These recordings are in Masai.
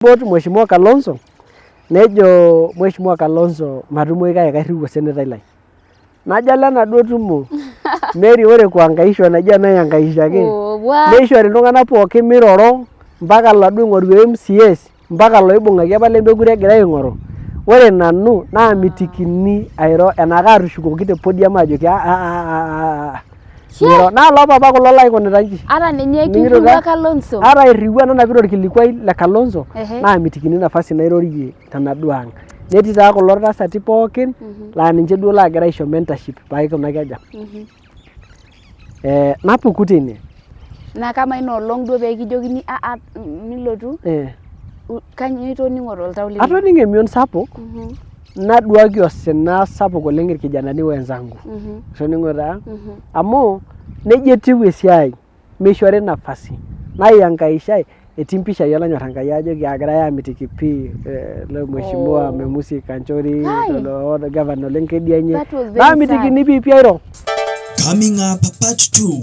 Kimpot Mheshimiwa Kalonzo nejo Mheshimiwa Kalonzo matumoki kake kairriu osenetai lai. Najo alo enaduo tumo Mary ore kuangaishwa naji enaiangaishaki neishori iltung'anak pookin miroro mpaka iladuo oing'oru MCAs mpaka iloibung'aki apa lemekure egirai aing'oru. Ore nanu naamitikini airo enaa kaatushukoki te podium aajoki aa Miro naa loopapa kulo laikunita inji. Ata ninye Ning'ito kirriwua taa? Kalonzo. Ata airriwua nanapita orkilikuai le Kalonzo Ehe. naamitikini nafasi nairorie tenaduo ang. Netii taa kulo tasati pookin laa ninche duo laagira aisho mentorship paikunaki aja. Eh, napuku teine. Naa kama ina olong duo pee kijokini "Ah, ah, milotu, Eh, kanyoo itoning'o toltau lino? atoning'o emion sapuk naduaki osina sapuk oleng irkijanani wenzangu. Itoning'o taa? Amu nejia etiu esiai, mishori nafasi. Naihangaishai etii mpishai olonyor Enkai ajoki agirai aamitiki pii eh, le mheshimiwa Oh. Memusi Kanchori Kai. lolo gavana le Nkedienye. That was very Naamitikini pii pii airo. Coming up, part 2.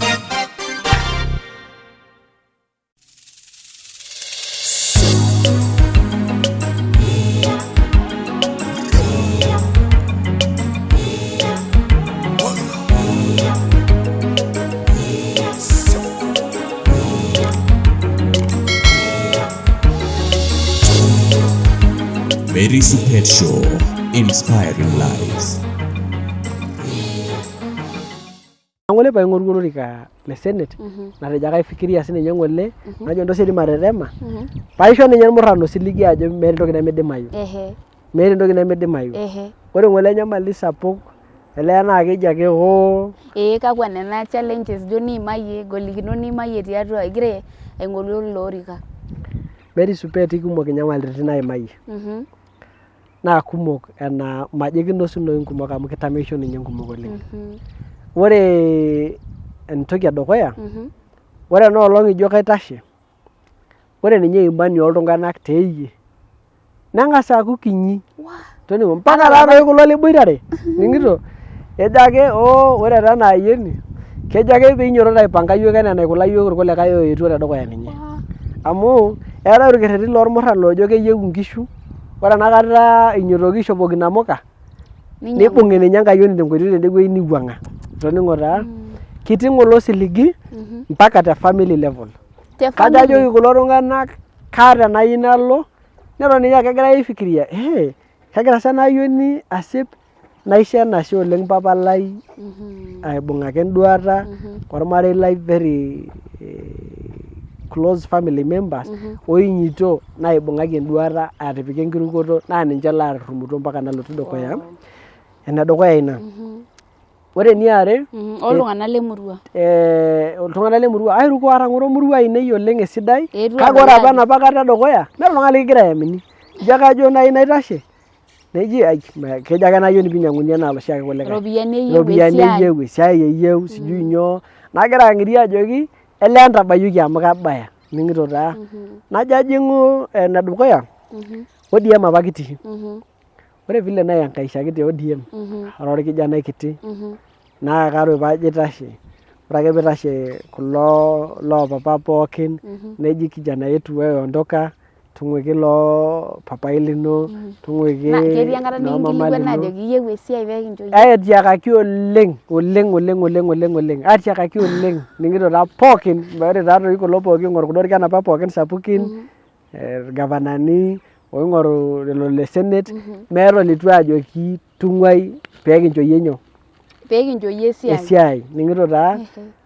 Mary Supet Show, inspiring lives. Ng'ole paing'orua olorika le senate natejo ake aifikiria sininye ng'ole najo ntosho dii matetema paisho ninye irmurran osiligi ajo meeta entoki nemidimayu meeta entoki nemidimayu ore ng'ole enyamali sapuk elee naa keji ake hoo Ee kakwa nena challenges duo niimayie golikinot niimayie tiatua igira aing'oru ilo orika? Mary Supeti kumok inyamalitin naimayie. Naa kumok enaa majo ekinosunoyu nkumok amu kitameisho ninye nkumok oleng. Ore entoki edukuya, ore ena olong ijo kaitashe, ore ninye imani oltung'anak teeyie neng'as aaku kinyi. Toning'o mpaka taa toi kulo liboitare ning'ito ejo ake oo ore taa ena ayioni kejo ake peinyototo aipanga iyiook enaa enaikula iyiook irkulikae oetuo tedukuya ninye. Amu eetae orkerreti lormurran loojo keyieu inkishu Ore enakata inyotoki aishopoki inamuka nibung'i ninye enkayioni tenkoitoi tende wueji niwuang'a. Itoning'o taa? Kiting ng'ole osiligi mpaka te family level. Kajo ajoki kulo tung'anak kaata enayieu nalo neton ninye aa kegira aifikiria ee kegira sa ena ayioni asip Naisho enashe oleng papa lai aibung'aki enduata ormarei lai very close family members oinyito naibung'aki enduata atipika enkirukoto naa ninche laturrumutuo mpaka nalotu dukuya. Enedukuya ina. Ore eniare Oltung'anak lemurua. Iltung'anak lemurua airuko atang'oro murua ainei oleng esidai Eetuo kake ore apa adol enapa kata edukuya meeta oltung'ani likigira ayamini ijo ake ajo nai naitashe Neji ai kejo ake ena ayioni piinyang'uni enaa loshiake kulikae. Ropiyiani eyieu Ropiyiani esiai. eyieu, esiai eyieu sijui nyoo. Nagira ang'irie ajoki elee entabayioki amu kabaya ining'ito taa. Najo ajing'u enedukuya ODM apa kitii. Ore vile naihangaishaki te ODM ara orkijanai kiti naa ore paajo aitashe ore ake piitashe kulo loopapa pookin neji kijana yetu wewe ondoka tung'uiki loo papai lino tung'uiki Naa ketii enkata noo mama nikinkilikuana lino. ajoki iyieu esiai pee kincho iyie? Aatiakaki oleng oleng oleng oleng oleng oleng aatiakaki oleng ning'ito taa pookin ore taa toi kulo pookin oing'oru kulo orikan apa pookin sapukin irgavanani oing'oru lelo le senate meeta olitu aajoki tung'uai pee kincho iyie nyoo Pee kincho iyie esiai. esiai ning'ito taa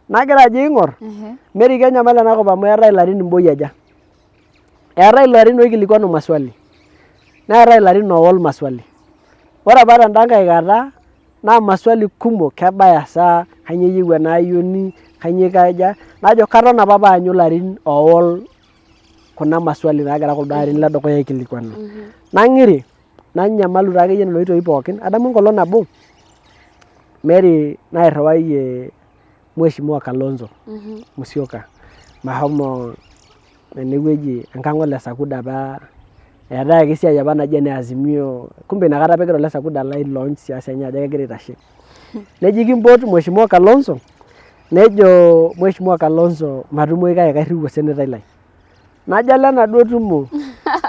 nagira ajo aing'or Mary kenyamal ena kop amu eetae ilarin imboi aja. Eetae ilarin oikilikuanu maswali neetae ilarin oowol maswali. Ore apa tenda nkae kata naa maswali kumok kebaya sa, kainyoo eyieu ena ayioni, kainyoo ikaja, najo katon apa pee aanyu ilarin oowol kuna maswali naagira kuldo arin ledukuya aikilikuanu. Nang'iri nanyamalu taa akeyie nena oitoi pookin, adamu enkolong nabo Mary nairriwayie Mheshimiwa Kalonzo Musyoka meshomo enewueji enkang Ole Sakuda apa eetae ake esiai apa naji ene Azimio kumbe inakata apa egira Ole Sakuda alo ai launch siasa enye ajo kegira aitashe. Neji kimpot Mheshimiwa Kalonzo nejo Mheshimiwa Kalonzo matumoki kake kairriu osenetai lai. Najo alo enaduo tumo.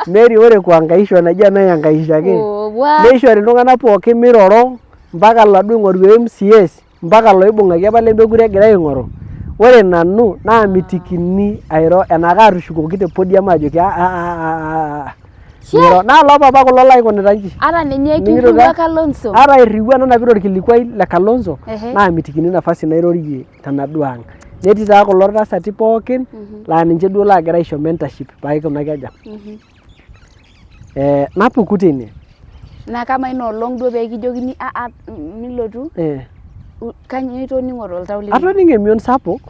Mary, ore kuangaishwa naji enaiangaishaki, Oh, what? neishori iltung'anak pookin miroro, mpaka laduo oing'oru MCAs, mpaka loibung'aki apa lemekure egirai aing'oru. Ore nanu naamitikini airo enaa kaatushukoki te podium ajoki miro. Naa loopapa kulo laikunita inji. Ata ninye Ning'ito kirriwua taa? Kalonzo. Ata airriwua nanapita orkilikuai le Kalonzo, naamitikini nafasi nairorie tenaduo ang'. Netii taa kulo tasati pookin laa ninche duo laagira aisho mentorship paikunaki aja. Napuku teine. Na kama ina olong duo pee kijokini aa milotu, kanyoo itoning'o toltau lino? Atoning'o emion sapuk,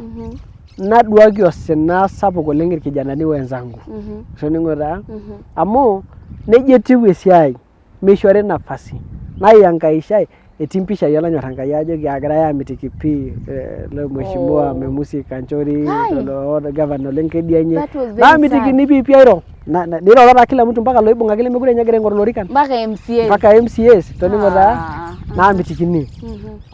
naduaki osina sapuk oleng irkijanani wenzangu. Itoning'o taa? Amu nejia etiu esiai, mishori nafasi. Naiangaishai etii mpishai olonyor Enkai ajoki agirai aamitiki pii le mheshimiwa Memusi Kanchori gavana ole Nkedienye. That was very Naamitikini pii pii airo. Niroro taa kila mtu mpaka loibung'aki lemekure ninye egira aing'oru ilorikan. Mpaka MCAs. Mpaka MCAs toning'o taa? Naamitikini.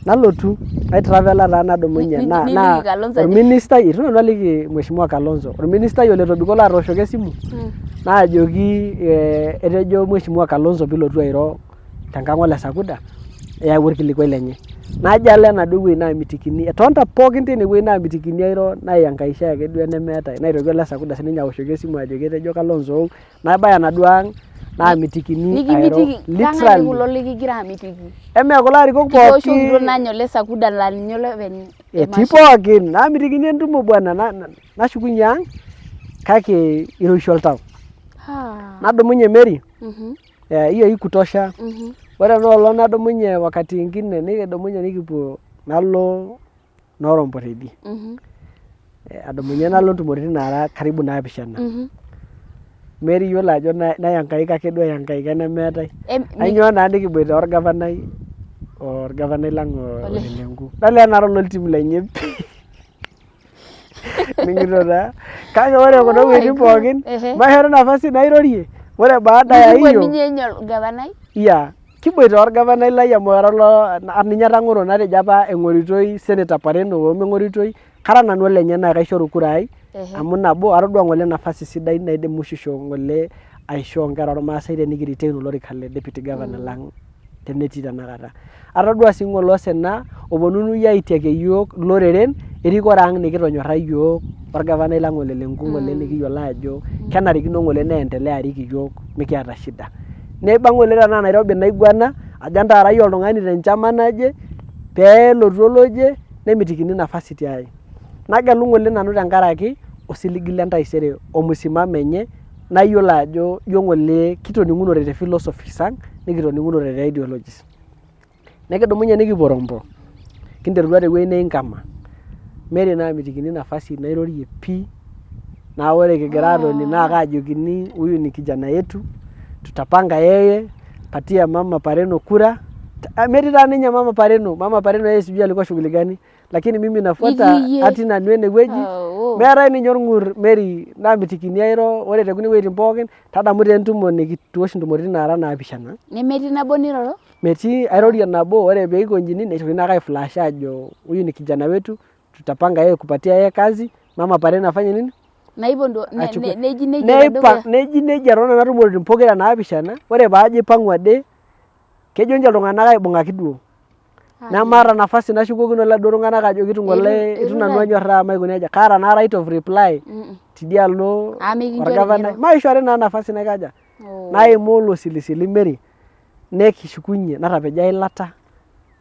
Nalotu naitravela taa nadumunye Niliki Kalonzo ajo? Orministai eitu nanu aliki mheshimiwa Kalonzo. Orministai ole tobiko laatooshoki esimu naajoki etejo mheshimiwa Kalonzo pilotu airo tenkang ole Sakuda eyau orkilikuai lenye. Najo alo enaduo wueji naamitikini etonita pookin teine wueji naamitikini airo naiangaishai ake duo enemeetae. Naitoki ole Sakuda sininye aoshoki esimu ajoki etejo Kalonzo nabaya enaduo ang naamitikini airo Nikimitiki, kang'ae literally. kulo likigira amitiki? Eme kulo arikok Kitooshoki pookin. nanye ole Sakuda laa ninye olopeny Etii emasho. pookin naamitikini entumo bwana nashukunye ang kake iroshi oltau. Nadumunye Mary hiyo haikutosha. Ore ena olong nadumunye wakati ingine nikidumunye nikipuo nalo Norombo teidie. Adumunye nalo ntumoritin naara karibu naapishana. Mary iyiolo ajo nayankaika ake duo ayankaika nemeetae. Ainyoo naa nikiboita orgavanai orgavanai lang Ole Lenku. Olee nara ololtim lenye pii. Ning'ito taa. Kake ore kuna wuejitin pookin maishori nafasi nairorie. Ore baada ya hiyo ninye orgavanai? Yeah. Kiboita orgavanai lai amu era olo ninye atang'oro natejo apa eng'oritoi Senator Pareno omeng'oritoi kara nanu olenye naa kaishoru kura ai amu nabo atodua ng'ole nafasi sidai naidim Mushisho ng'ole aishoo nkera ormaasai tenikiretain olorika le deputy governor lang tenetii tenakata. Atodua sii ng'ole osina oponunui aitiaki iyiook iloreren erikore ang nikitonyorra iyiook orgavanai lang Ole Lenku ng'ole nikiyiolo ajo kenarikino ng'ole neendelea arik iyiook mikiata shida. Neiba ng'ole tenaa Nairobi naiguana ajo entaarai oltung'ani tenchama naje peelotu oloje nemitikini nafasi tiai. Nagelu ng'ole nanu tenkaraki osiligi le ntaisere o msimamo enye nayiolo ajo ijo ng'ole kitoning'unote te philosophies ang nikitoning'unote te ideologies. Nikidumunye nikipuo Rombo, kinterutua tewueji neji Nkama, Mary naamitikini nafasi nairorie pii naa ore kigira aatoni naa kaajokini huyu ni kijana yetu tutapanga yeye patia mama Pareno kura. Metii taa ninye mama Pareno, mama Pareno yeye sijui alikuwa shughuli gani lakini mimi nafuata atii nanu enewueji meetae ninye orng'ur Mary naamitikini airo ore tekuna wuejitin pookin tadamu taa entumo nikitii oshi ntumoritin naara naapishana. Nemetii nabo niroro? Metii airorie nabo ore pee eikonjini neitokini ake aiflash aajo huyu ni kijana wetu tutapanga yeye kupatia yeye kazi mama Pareno afanye nini? Achukue. Neji nejia tedukuya. Neji nejia too nena tumoritin pokira naapishana ore paajo aipang'u ade kejo ninche iltung'anak aibung'aki duo. Nemaata nafasi nashukokino iladuo tung'anak ajoki itu ng'ole itu nanu anyorraa maiko nejia. Kaata naa right of reply tidialo orgavanai. Maishori naa nafasi naikaja naimaa olosilisili Mary nekishukunye natapejo eilata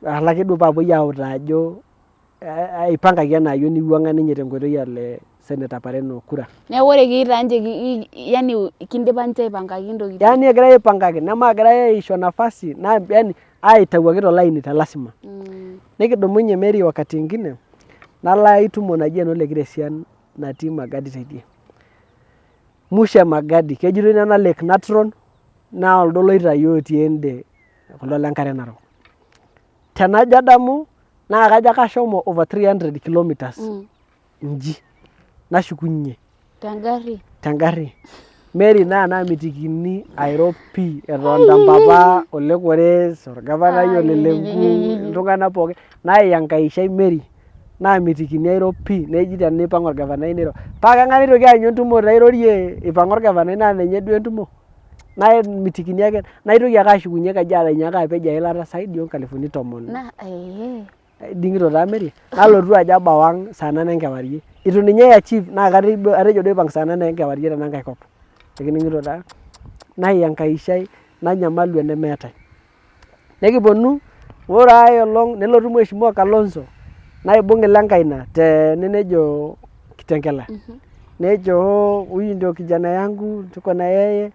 alo ake duo paapuoi autaa ajo aipangaki ena ayioni eiwuang'a ninye tenkoitoi ele Senator Pareno kura. Neeku ore kiitaa nche yani kindipa nche aipangaki intokitin. Yani egirai aipangaki nemaagirai aisho nafasi naa yani aitau ake tolaini te lasima. Nikidumunye Mary wakati ingine nalo ai tumo naji eno Lekiresian natii Magadi teidie. Musho e Magadi kejitoi nena Lake Natron naa oldo loitayu otii ende kuldo le nkare narok. Tenajo adamu naa kajo ake ashomo over 300 kilometers inji nashukunye. Tengarri? Tengarri. Mary naa naamitikini airo pii etonita mpapa Ole Kores, orgavanai Ole Lenku, iltung'anak pookin naiangaishai Mary naamitikini airo pii neji teneipang orgavanai niro. Paa keng'ae naitoki aanyu entumo nairorie eipang'a orgavanai naa ninye duo entumo. Namitikini ake naitoki ake ashukunye Kajiado ainyaaka apej eilata zaidi oo nkalifuni tomon. Na ee. Iding'ito taa Mary, nalotu ajo abau ang saa nane enkewarie. Itu ninye ai achieve naa atejo duo aipang saa nane enkewarie tena nkae kop. Ekining'ito taa? Naihangaishai nanyamalu enemeetae. Nikiponu ore ai olong nelotu mheshimiwa Kalonzo naibung ile nkaina tene nejo Kitengela. Nejo oo huyu ndio kijana yangu tuko na yeye.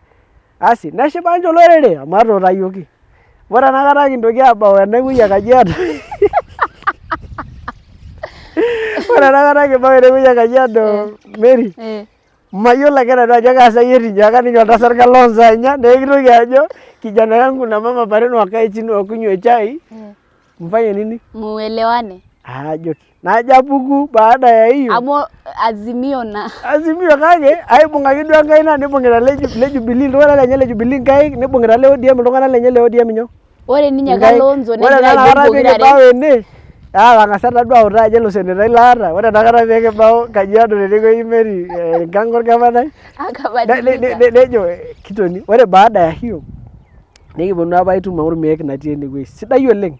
Asi neshipa ninche olorere amu atuutayioki. Ore enakata kintoki aabau enewueji e Kajiado ore enakata kibau enewueji e Kajiado Mary mayiolo ake nanu ajo kaa saa etinyiaka ninye oltasat Kalonzo anya neeku kitoki ajo kijana yangu na mama Pareno wakae chini wakunywe chai mfanye nini? Muelewane. Aajoki najo apuku baada ya hiyo Amu Azimio na Azimio kake aibung'aki duo enkaina nibung'ita le Jubilee iltung'anak lenye le Jubilee nkaik nibung'ita le ODM iltung'anak lenye le ODM nyoo ore ninye nkaik. Kalonzo Ore negira tenakata aibung pokira pee kibau are. ene naa tang'asa taduo autaa ajo elo senetai laata ore tenakata pee kibau Kajiado tenewueji Mary enkang orgavanai Akabadilika. nejo kitoni ore baada ya hiyo nikiponu apa ae tumo ormeek natii enewueji sidai oleng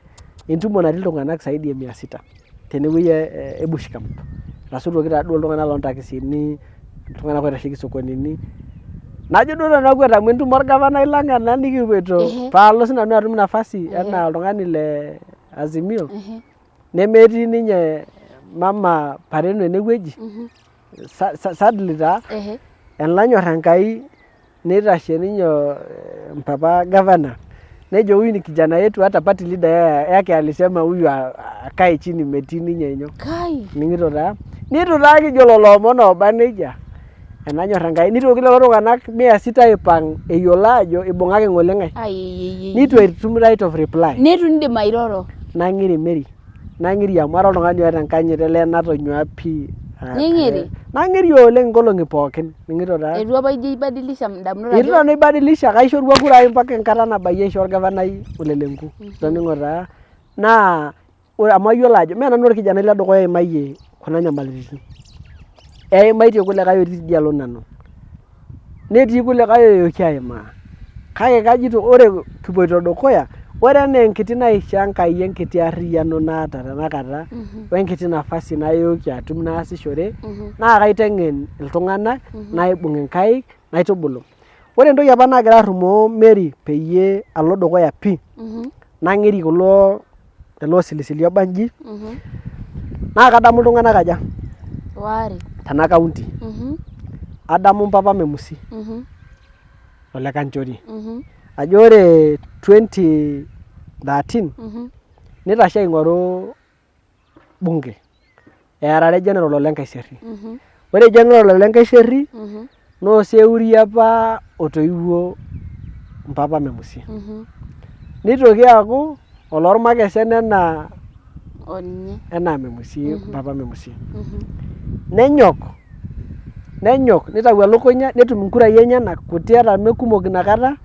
entumo natii iltung'anak zaidi ya mia sita tenewueji e bush camp etasotuoki taaduo iltung'anak loontakisini iltung'anak oitasheki isokonini najo duo nanu akwet amu entumo orgavanai lang ena nikipuoito paalo sinanu atum nafasi enaa oltung'ani le Azimio nemetii ninye mama Pareno enewueji sadly taa enanyorr Enkai neitashe ninye mpapa gavana nejo huyu ni kijana yetu hata party leader yake alisema huyu akae chini metii ninye nyoo. Kai. Ning'ito taa nitu taa kijo lelo omon ooba nejia enanyorr Enkai nitoki lelo tung'anak mia sita aipang eyiolo aajo ibung'aki ng'ole ng'ae Ai. nitu etum right of reply. Neitu indim airoro. Nang'iri Mary nang'iri amu ara oltung'ani oota enkanyit elee natonyua pii. Ning'iri? Nang'iri oleng inkolong'i pookin ning'ito taa. Eitu apa ijo aibadilisha indamunot Eitu nanu aibadilisha kaishorua kura ai mpaka enkata nabayie aisho orgavanai Ole Lenku. Toning'o taa naa ore amu ayiolo ajo mee nanu orkijanai ledukuya oimayie kuna nyamalitin. Eimaitie kulikae otii tidialo nanu. Netii kulikae oyoki aimaa. Kake kajito ore kipuoito dukuya ore enaa enkiti naishoo Enkai enkiti arriyiano naata tenakata wenkiti nafasi nayooki atum naasishore naa kaiteng'en iltung'anak naibung inkaik naitubulu. Ore entoki apa naagira arrumoo Mary peyie alo dukuya pii nang'iri kulo ele osilisili oba inji naa kadamu iltung'anak aja Waare. tena kaunti. Adamu mpapa Memusi ole Kanchori ajo ore 2013 nitashe aing'oru bunge earare General Ole Nkaiserry. Ore General Ole Nkaiserry naa oseuri apa otoiwuo mpapa Memusi. Nitoki aaku olormakesen enaa Oninye. enaa Memusi mpapa Memusi. Nenyok nenyok nitau elukunya netum inkurai enyenak kuti ata mekumok inakata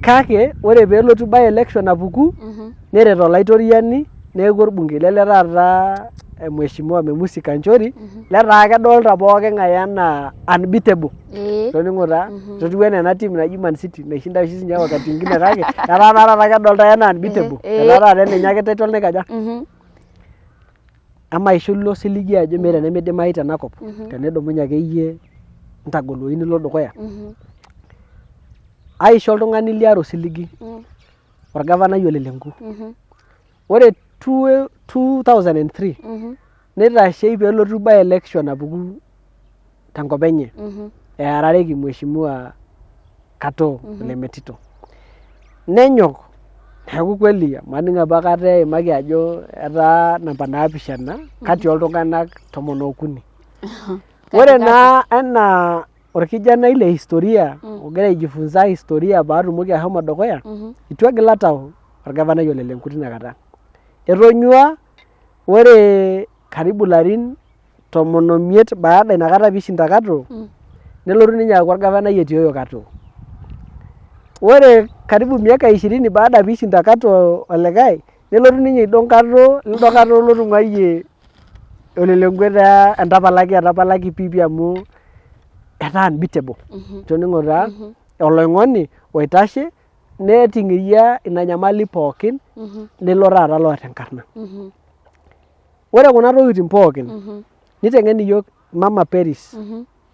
kake ore peelotu by election apuku neret olaitoriani neeku orbungei lele taata mheshimiwa Memusi Kanchori letaa kedolta pooki ng'ae enaa unbeatable. Ee. Toning'o taa totiu enaa ena team naji Man City naishinda oshi sinye wakati ingine kake etaa naa taata kedoltae enaa unbeatable. Etaa taata ninye ake title naikaja. Emaisho ilo osiligi ajo meeta enemidimayu tenakop tenidumunye akeyie ntagoloyu nilo dukuya. Aisho oltung'ani liare osiligi orgavanai Ole Lenku. Ore 2003 nitashei peelotu by election apuku tenkop enye earareki mheshimiwa Katoo Ole Metito. Nenyok neeku kweli amu aning apa kata eimaki ajo etaa namba naapishana kati oltung'anak tomon okuni. Ore naa enaa orkijanai le historia ogira aijifunza historia paatumoki ashomo dukuya itu egila tau orgavanai Ole Lenku tinakata. Etonyua ore karibu ilarin tomon omiet baada inakata piishinda Katoo nelotu ninye aaku orgavanai etioyo Katoo. Ore karibu miaka ishirini baada piishinda Katoo olikae nelotu ninye aidong Katoo lido Katoo lotung'uayie Ole Lenku etaa entapalaki etapalaki piipi amu etaa unbeatable. Toning'o taa. Oloing'oni oitashe neting'iyia ina nyamali pookin nelo taata loota enkarna. Ore kuna tokitin pookin niteng'en iyiok Mama Peris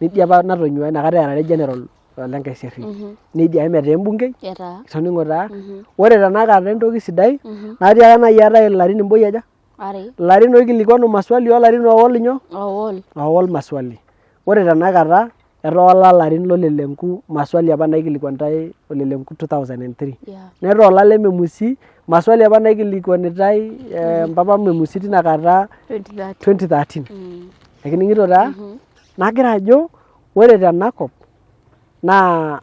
nidia apa natonyua inakata erare general ole Nkaiserry nidia metaa embungei itoning'o taa. Ore tenakata entoki sidai natiaka naaji eetae ilarin imboi aja? Ilarin oikilikuanu maswali olarin oowol nyoo? Oowol maswali. Ore tenakata etoola ilarin lo Lelenku maswali apa naikilikuanitae Ole Lenku 2003. Netoola le Memusi maswali apa naikilikuanitae mpapa Memusi tinakata 2013. Ekining'ito taa? Nagira ajo ore tenakop naa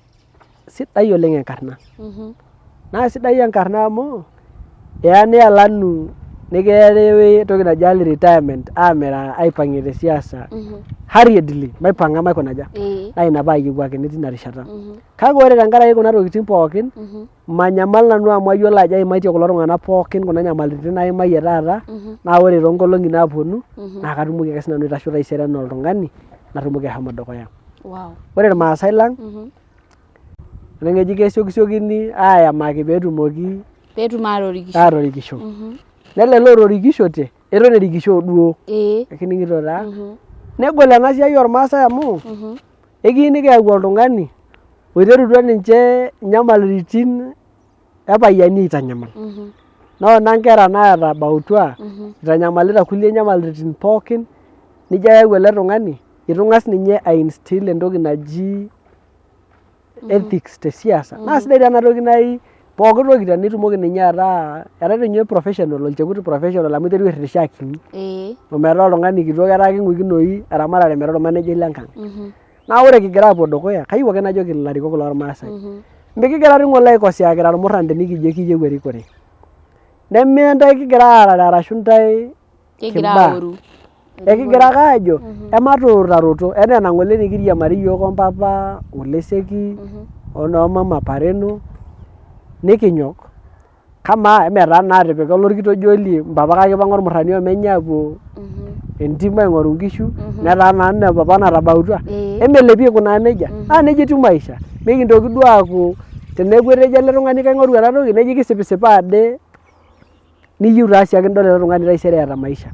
sidai oleng enkarna. Naa sidai enkarna amu eya nialanu nikirewi entoki naji early retirement amiraa aipang'ie te siasa hurriedly maipang'a maikuna aja naa ina paayiewuakini tina rishata. Kake ore tenkaraki kuna tokitin pookin manyamal nanu amu ayiolo ajo aimaitie kulo tung'anak pookin kuna nyamalitin naimayie taata naa ore toonkolong'i naaponu naa katumoki ake sinanu aitasho taisere enaa oltung'ani natumoki ashomo dukuya. Ore irmaasai lang eji kesiokisiokini aayamaki peetumoki Peetum aatorikisho. aatorikisho. Nelelo ootorikishote eton erikisho duo. Ekining'ito taa? Negol ena siai ormaasai amu ekiyieu nikiyau oltung'ani oiterutua ninche inyamaliritin epayiani aitanyamal. Naa ona nkera naatabautua itanyamalita kulie nyamaliritin pookin nijo ayau ele tung'ani itu ing'as ninye ai instill entoki naji ethics te siasa. Naa sidai taa ena toki nai pooki toki tenitumoki ninye ataa eetae doi ninye professional olchekut professional amu iterua airritisho akinyi ometaa oltung'ani kitok etaa king'uikinoyu eramatare metaa ormanejai lenkang. Naa ore kigira aapuo dukuya kayieu ake najoki ilarikok lormaasai mikigira dii ng'ole aikosea kira irmurran tenikijo kiyieu erikore. Neme intae kigira aarare arashu intae Kigira kiba. aoru. Ekigira ake aajo ematuutaroto enaa enang'ole nikiriamari iyiook ompapa Oleseki onoo mama Pareno nikinyok kamaa emetaa naa atipika olorkitojoli mpapa kake ipang'a ormurrani omenye aapuo entim aing'oru inkishu netaa naa ine papa natabautua emelepi aikunaa nejia naa nejia etiu maisha mikintoki duo aaku teneeku etejo ele tung'ani kaing'oru ena toki neji kisipisipaa ade niyieu taa sii ake nidol ele tung'ani taisere eeta maisha.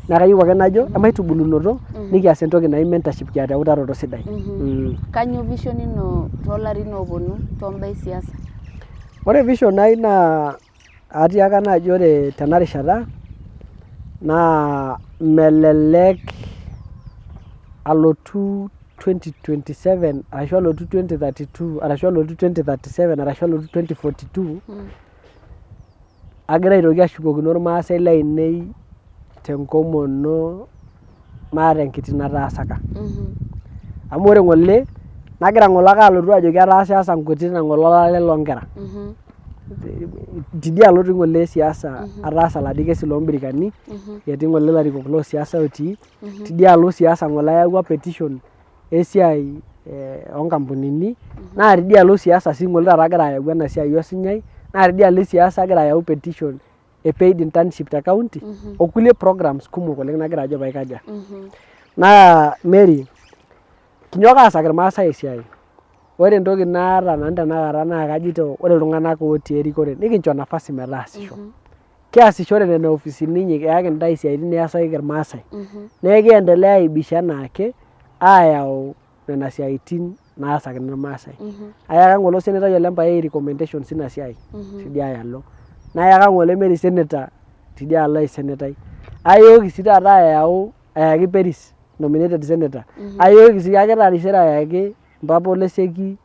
Naa kayieu ake najo emaitubulunoto nikias entoki naji mentorship kiata eutaroto sidai. Kanyoo vision ino toolarin ooponu toombaa e siasa? Ore vision ai naa atiaka naaji ore tena rishata naa melelek alotu 2027 arashu alotu 2032 arashu alotu 2037 arashu alotu 2042 agira aitoki ashukokino irmaasai lainei tenkomono maata enkiti nataasaka. Amu ore ng'ole nagira ng'ole ake alotu ajoki ataasasa nkuti nang'ole olale loonkera. Tidialo tii ng'ole siasa ataasa oladi kesi loombirikani etii ng'ole ilarikok loo siasa otii, tidialo siasa ng'ole ayawua petition esiai onkampunini naa tidialo siasa sii ng'ole taata agira ayau ena siai osinyai naa tidialo esiasa agira ayau petition e paid internship te county okulie programs kumok oleng nagira ajo paikaja. Naa Mary kinyok aasaki irmaasai esiai. Ore entoki naata nanu tenakata naa kajito ore iltung'anak otii erikore nikincho nafasi metaasisho. Kiasishore nena ofisini inyi keyaki intae isiaitin niasaki irmaasai. Naa ekiendelea aibisha enaake ayau nena siaitin naasakini irmaasai. Ayaka ng'ole osenetai ole Mpayiei recommendations ina siai tidia alo. Nayaka ng'ole Mary senator tidialo ai senetai. Ayooki sii taata ayau ayaki Peris nominated senator. Ayooki sii ake taisere ayaki mpapa Oleseki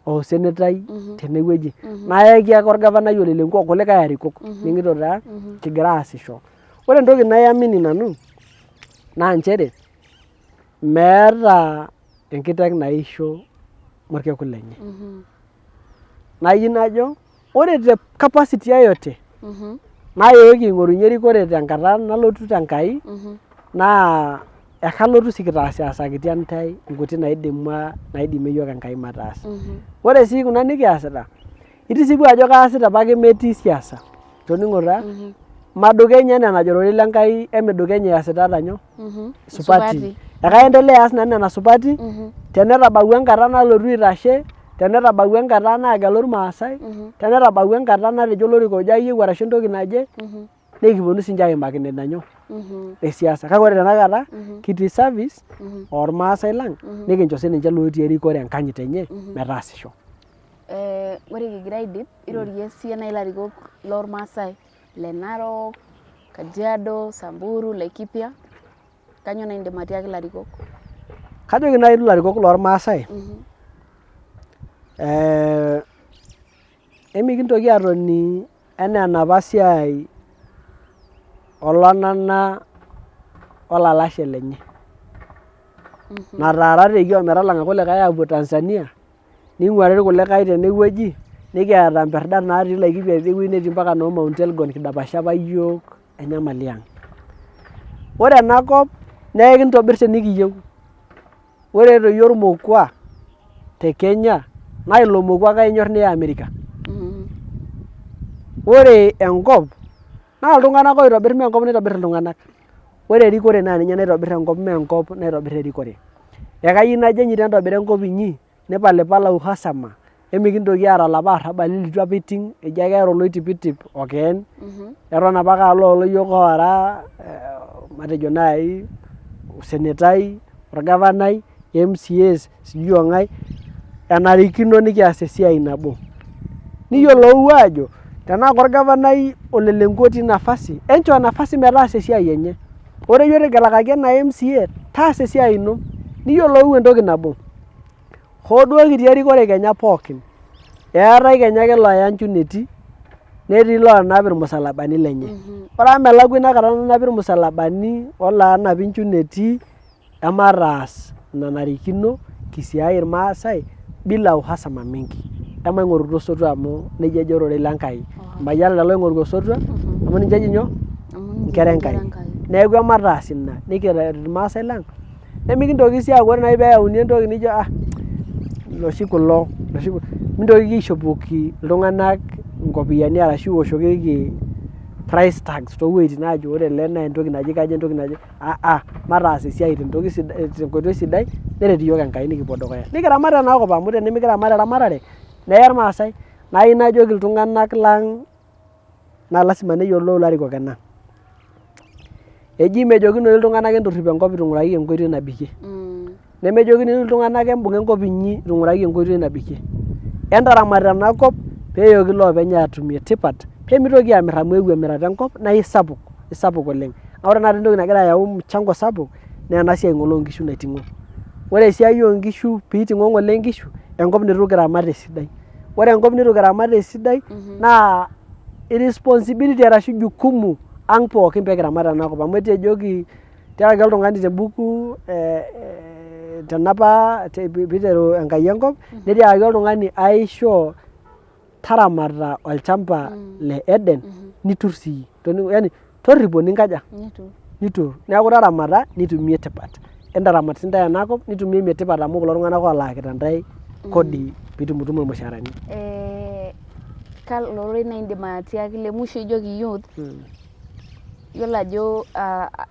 osenetai tenewueji. Nayaki ake orgavanai ole Lenku okulikae arikok ning'ito taa kigira aasisho. Ore entoki naiamini nanu naa nchere meeta enkiteng naisho orkekun lenye. Nayieu najo ore te capacity yeyote nayooki aing'orunye erikore tenkata nalotu te Nkai naa ekalotu sii kitaasakita intae inkuti naidima naidimie iyiok Enkai mataas. Ore sii kuna nikiasita itisipu ajo kaasita apake metii siasa toning'o taa madukenya enaa enajo ororei le Nkai emidukenya iasitata nyoo supati. Ekaendelea aas nanu nena supati tenetabawua enkata nalotu aitashe. Tenetabawua enkata naagelu irmaasai, tenetabawua enkata natejo olorika oje ayieu arashu entoki naje, nikiponu sinche aimaki nena nyoo esiasa. Kake ore tenakata kitii service ormaasai lang nikincho sininche lotii erikore enkanyit enye metaasisho. Ore kigira aidip, irorie siiyie naaji ilarikok lormaasai le Narok, Kajiado, Samburu, Laikipia, kainyoo naaji indim atiaki ilarikok? Kajoki naaji ilarikok lormaasai emikintoki atoni enaa enapa siai olonana olalashe lenye nataarateki ometalang'a kulikae aapuo Tanzania ning'uari irkulikae tenewueji nikiata imperdat natii Laikipia tidie netii mpaka noo Mount Elgon kidapasha apa yiok enyamali ang. Ore ena kop naa ekintobir tenikiyieu. Ore doi ormokua te Kenya naa ilo mokua ake inyor niya Amerika. Ore enkop naa iltung'anak oitobir mee enkop naitobir iltung'anak. Ore erikore naa ninye naitobir enkop mee enkop naitobir erikore. Ekayieu najo enchito entobira enkop inyi nipalipala uhasama emikintoki aata ilapa arrabali litu apa iting eji ake eeta oloitipitip okeen eton apake aa looloyiok oora matejo naaji osenetai, orgavanai, MCAs sijui ong'ae enarikino nikias esiai nabo. Niyiolou aajo tenaa korgavanai ole Lenku otii nafasi enchoo nafasi metaasa esiai enye. Ore iyie otegelakaki enaa MCA taasa esiai ino niyiolou entoki nabo hoo duo kitii erikore kenya pookin eetae kenya ake iloya nchuneti netii iloonap irmusalabani lenye. Ore amu melakua ina kata nanapi irmusalabani olonapi nchuneti emataas enanarikino kisiai irmaasai bila uhasama mingi. Emaing'orutu osotua amu nejia ejo ororei le Nkai. Mayian lelo oing'oru osotua amu ninche eji nyoo? Inkera e Nkai. Neeku emataas ina nikiret irmaasai lang nemikintoki sii aaku ore naaji peyauni entoki nijo ah iloshi kulo iloshi mintokiki aishopoki iltung'anak inkopiyiani arashu iwoshokiki price tags toowueitin aajo ore ele naa entoki naje kajo entoki naje aa mataas esiai tentoki sidai tenkoitoi sidai neret iyiok Enkai nikipuo dukuya nikiramat enakop amu tenimikiramat eramatare neye irmaasai naa ayieu najoki iltung'anak lang naa lasima neyiolou ilarikok ena. Eji mejokinoyu iltung'anak entorrip enkop itu ing'uraki enkoitoi nabikie. Nemejokinoyu iltung'anak embung'a enkop inyi itu ing'uraki enkoitoi nabikie. Entaramat ena kop peeyoki iloopeny aatumie tipat pemitoki aamirr amu eewuo emirata enkop naa isapuk, isapuk oleng'. Naa ore tenakata entoki nagira ayau mchango sapuk naa ena siai ng'ole oonkishu naiting'o. Ore esiai oonkishu piiting'o ng'ole inkishu enkop nitu kiramat esidai. Ore enkop nitu kiramat esidai naa irresponsibility arashu jukumu ang pookin pee kiramat ena kop amu etejoki tiakaki oltung'ani te mbuku tenapa piiteru Enkai enkop netiakaki oltung'ani aishoo taramata olchamba le Eden niturr sii yani torripo ninkaja niturr neeku taramata nitumie tipat entaramat sintae ena kop nitumiemie tipat amu kulo tung'anak oolaakita intae kodi piitumutumu irmushaarani. Kalo rorei naaji indim atiaki le musho ijoki youth yiolo ajo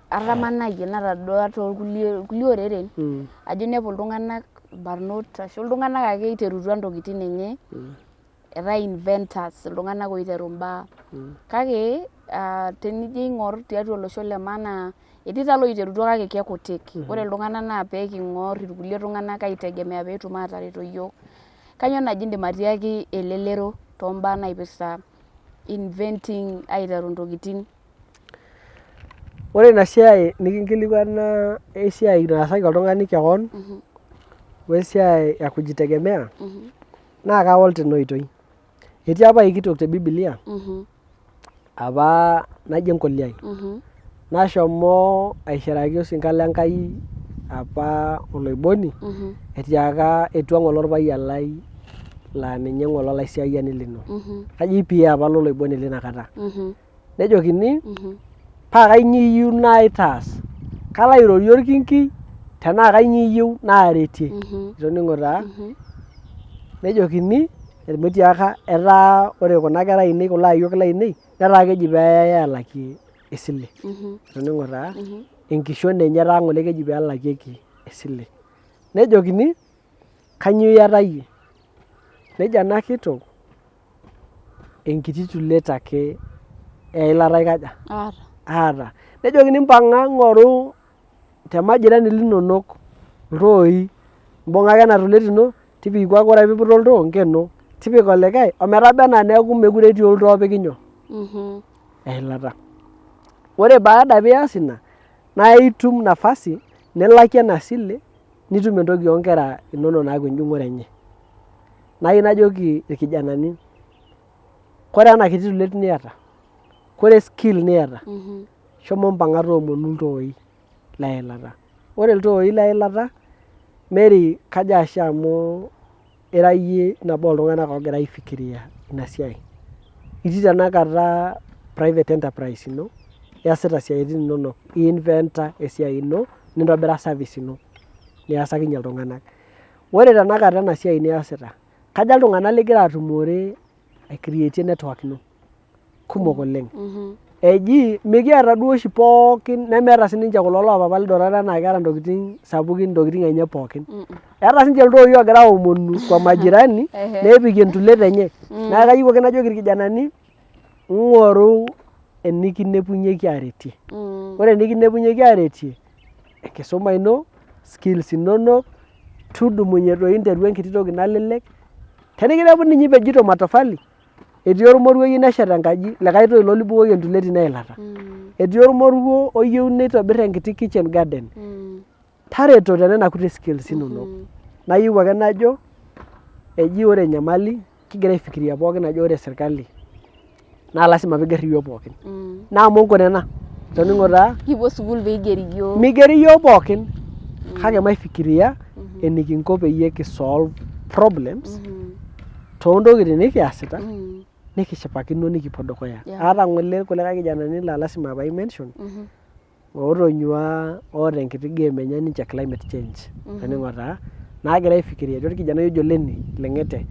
atamanayie natadua toorkulie oreren ajo inepu iltung'anak irbarnot ashu iltung'anak ake iterutua intokitin enye etaa inventors iltung'anak oiteru imbaa kake tenijo aing'or tiatua olosho le maa naa etii taa iloiterutua kake kekutik ore iltung'anak naa pee king'or irkulie tung'anak aitegemea peetum atareto iyiok. Kainyoo naaji indim atiaki elelero tombaa naipirta inventing aiteru intokitin? Ore ina siai nikinkilikuana esiai naasaki oltung'ani kewon wesiai e kujitegemea naa kawal tena oitoi. Etii apa enkitok te bibilia apa naji enkoliai nashomo aishiraki osinka le Nkai apa oloiboni etiaka etua ng'ole orpayian lai laa ninye ng'ole olaisiayiani lino. Kajo EPA apa loloiboni lina kata. Nejokini paa kainyoo iyieu naitaas? Kalo airorie orkinki tenaa kainyoo iyieu naaretie? Itoning'o taa? Nejokini metiaka etaa ore kuna kera ainei kulo ayiok lainei netaa keji peeyai aalakie esile. Itoning'o taa? Enkishon enye etaa ng'ole keji peelakieki esile. Nejokini kainyoo iyata iyie? Nejo ena kitok enkiti tulet ake eilata aikaja? Aata. Aata. Nejokini mpang'a ng'oru te majirani linonok iltooi, mbung'a ake ena tulet ino tipiku ake ore ake piiputa oltoo nkeno, tipika olikae ometaba enaa neeku mekure etii oltoo opiki nyoo? Eilata. Ore baada pias ina naa itum nafasi nilakie ena sile nitum entoki oonkera inonok naaku enjung'ore enye. Nayieu najoki irkijanani, kore ena kiti tulet niata, kore skill niata, shomo mpang'a toomonu iltooi leilata. Ore iltooi leilata, Mary kajo ashe amu ira iyie nabo oltung'anak oogira aifikiria ina siai. Itii tenakata private enterprise ino, iyasita isiaitin inonok, i inventa esiai ino, nintobira service ino niasakinye iltung'anak. Ore tenakata ena siai niasita, kaja iltung'anak ligira atumore aicreatie network ino? Kumok oleng. Eji mikiata duo oshi pookin nemeeta sininche kulo loopapa lidolta enaa keeta ntokitin sapukin ntokitin enye pookin. Eeta sininche iltooi oogira aomonu kwa majirani nepikie entulet enye. Neeku kayieu ake najoki irkijanani ng'oru enikinepunyeki aretie. Ore enikinepunyeki aretie enkisuma ino, skills inonok, tudumunye doi nteru enkiti toki nalelek. Tenikinepuni ninye ipejito matofali etii ormoruo oyieu neshet enkaji likae too ilo libukoki entulet ino eilata. Etii ormoruo oyieu nitobirr enkiti kitchen garden. Tareto tenena kuti skills inonok. Nayieu ake najo eji ore enyamali kigira aifikiria pookin ajo ore sirkali naa lasima piigerr iyiok pookin. Naa monko nena, toning'o taa. Kipuo sukuul peigeri iyiok. Migeri iyiok pookin kake maifikiria enikinko peyie kisolve problems toontokitin nikiasita nikishipakino nikipuo dukuya. Aata ng'ole kulikae kijanani laa lasima pee aimention ootonyua oota enkiti game enye ninche climate change toning'o taa naagira aifikiria etii orkijanai ojo Lenny Leng'ete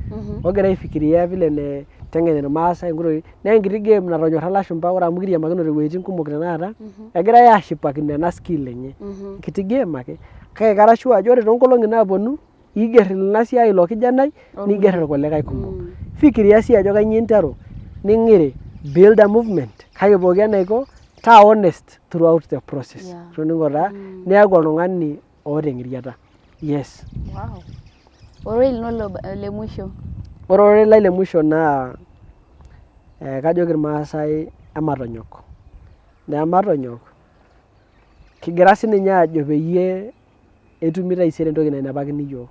ogira aifikiria vile naiteng'en irmaasai nkoitoi naa enkiti game natonyorra ilashumba ore amu kiriamakinote iwuejitin kumok tenakata egirai aashipakino ena skill enye enkiti game ake kake kara sure ajo ore toonkolong'i naaponu iger ina siai ilo kijanai niger irkulikae kumok. Fikiria sii ajo kainyoo interu ning'iri build a movement kake pooki enaiko taa honest throughout the process. Toning'o taa niaku oltung'ani oota eng'iriata. Yes. Wow. Ororei lino le mwisho. Ore ororei lai le mwisho naa kajoki irmaasai ematonyok. Naa ematonyok kigira sininye aajo peyie etumi taisere entoki nainepakini iyiook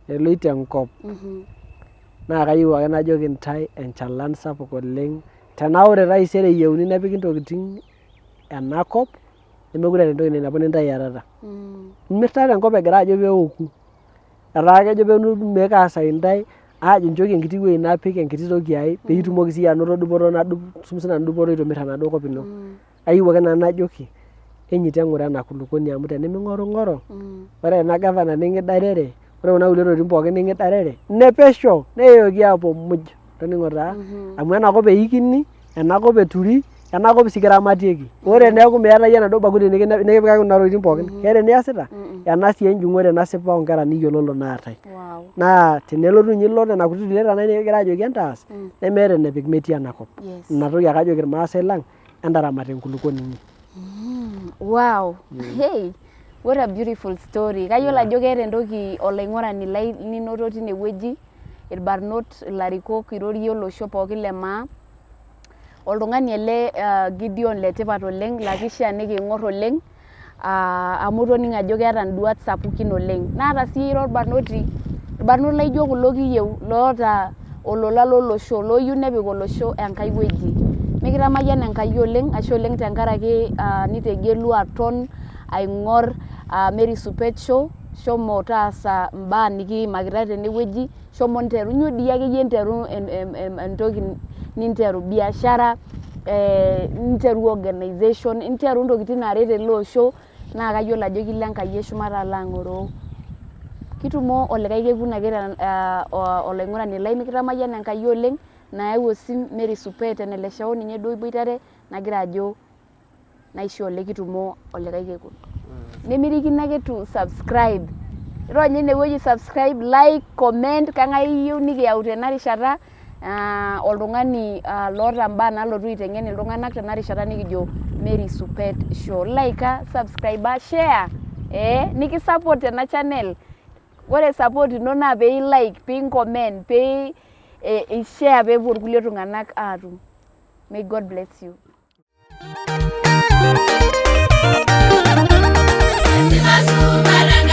eloito enkop. Naa kayieu ake najoki intae enchalan sapuk oleng' tenaa ore taisere eyieuni nepiki intokitin ena kop nemekure eeta entoki nainepuni intae iyatata. Imirtata enkop egira ajo peoku etaa kejo peekasaki intae aajo nchooki enkiti wueji napik enkiti toki ai piitumoki siiyie anoto dupoto nadup sinanu dupoto itu imirr enaduo kop ino. Kayieu ake nanu najoki enyito eng'ura ena kulukuoni amu teniming'orung'oro ore ena gavana ning'idarere ore kuna kulie tokitin pookin ning'idarere ine pesho neyooki aapuo muj toning'o taa amu enakop eikini enakop eturi enakop sii kiramatieki ore eneeku miata iyie enaduo bakuli nikipikaki kuna tokitin pookin keeta eniasita ena sii enjung'ore nasipa onkera niyiololo naatae naa tenelotu ninye ilo nena kuti tuleta nai nikigira ajoki entaas nemeeta enepik metii enakop ina toki ake ajoki irmaasai lang entaramat enkulukuoni inyi. Wow. Hey, what a beautiful story. Kayiolo ajo keeta entoki olaing'urani lai ninoto tine wueji, irbarnot, ilarikok, irorie olosho pookin le maa. Oltung'ani ele Gideon le tipat oleng laa kishaa niking'or oleng amu toning'o ajo keeta induat sapukin oleng. Naata sii ira orbarnoti, irbarnot laijo kulo kiyieu loota olola lolosho, looyieu nepik olosho enkae wueji. Mikitamayiana Enkai oleng, ashe oleng tenkaraki nitegelua aton aing'or Mary Supet Show, shomo taasa imbaa nikiimakita tenewueji, shomo nteru, nyoo dii akeyie nteru entoki ninteru, biashara, ninteru organization, nteru intokitin naaret ele osho naa kayiolo ajo kilo Enkai eshumata alo ang'oroo. Kitumo olikae kekun ake olaing'urani lai mikitamayiana Enkai oleng nayau osim Mary Supet Eneleshao ninye duo iboitare nagira ajo naisho oleng kitumo olikae kekun. Nemirikino ake to subscribe. Ronya inewueji subscribe, like, comment, kang'ae iyieu nikiyau tena rishata oltung'ani loota imbaa nalotu aiteng'en iltung'anak tena rishata nikijo Mary Supet Show. Like, subscribe, share, nikisupport tena channel. Ore support ino naa pee like, pee comment, pee share peepuo irkulie tung'anak aatum. May God bless you. Esipa supat.